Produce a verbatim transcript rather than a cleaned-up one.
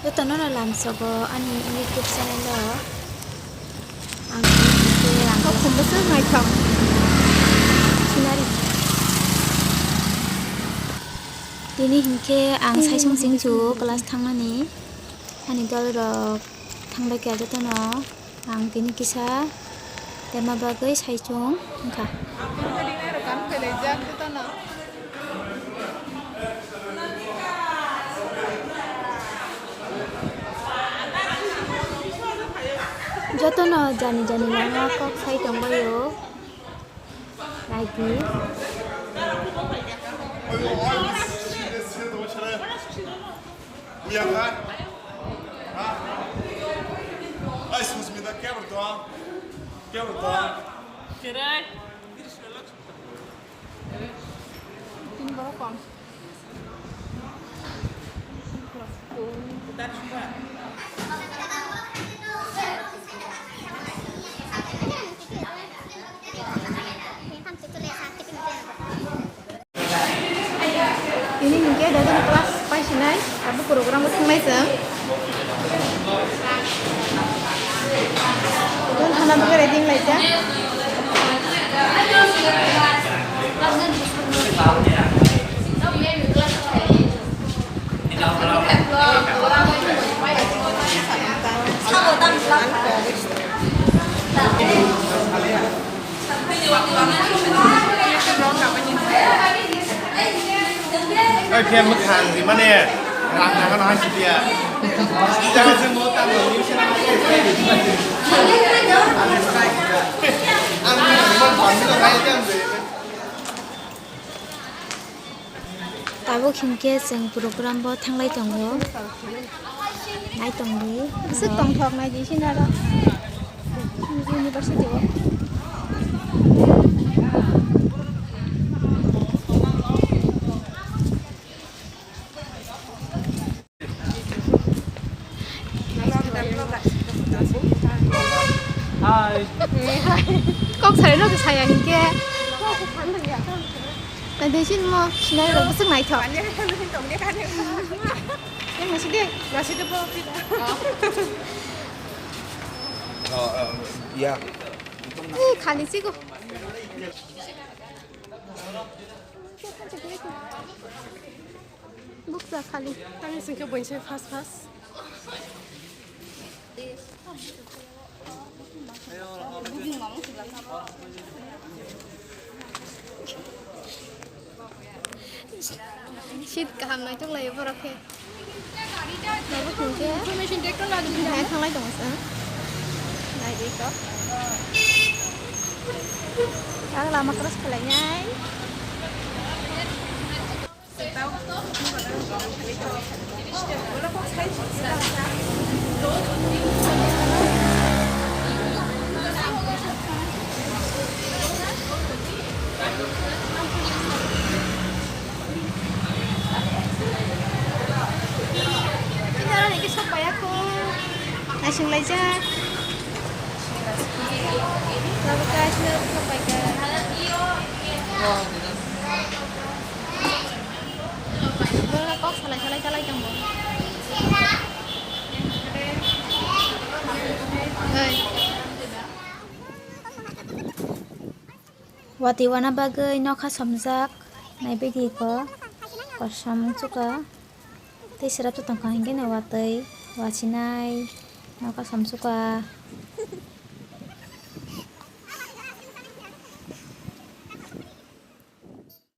Jotono no lamsogo ani YouTube channel o. Ang tini hinkhe ang Kok khumbo se naithok. Sinari. Tini hinkhe ang saisung singchu class thangnani. Ani dol rok thanglai kha jotono. Ang tini kisa tema bagwi saichung wngkha. Jotono jani jani lama kok sai tongbaio. Naidi. Uya kha? Ha? Ai, Susmita, kebor tong? Kebor tong? Cherai. Tini bawa kong. Tini hinkhe jotono class pai sinai, abo program o thangnai chwng. Don hana bwkha ready wnglaijak. Oi, phiya mwkhang rimani rang nangano hai sitiya. Jani se mo tang ni se na. Ang ni mo pang ni hai jam de. Tabuk hinkhe chwng program bo thanglai tongo. Nai tongdi. Aswk tongthok nai di sini aro. University o. Kok sarai no saya hinkhe. Tadi sini mo sinai rok bwswk naithok. Yang masih deh. Masih deh. Oh, oh, iya. Eh, khali sih kok. Bukcha khali. Tani singkhe boinse fast fast. Seat kaham naithok laio borok khe. Nabo hwnkhe information technology hai thanglai tongo chwng. Nai di kok. Ang lama cross khlainai. Naisinglaijak. Tabuk khe aswk sok pai kha. Borok kok salai salai chalai tongo. Oi. Watwi wana bagwi nokha somjak, naibaidi kok kosom wngsuka. Tei srap tongkha hinkhe no watwi, wasinai, nokha somsuka.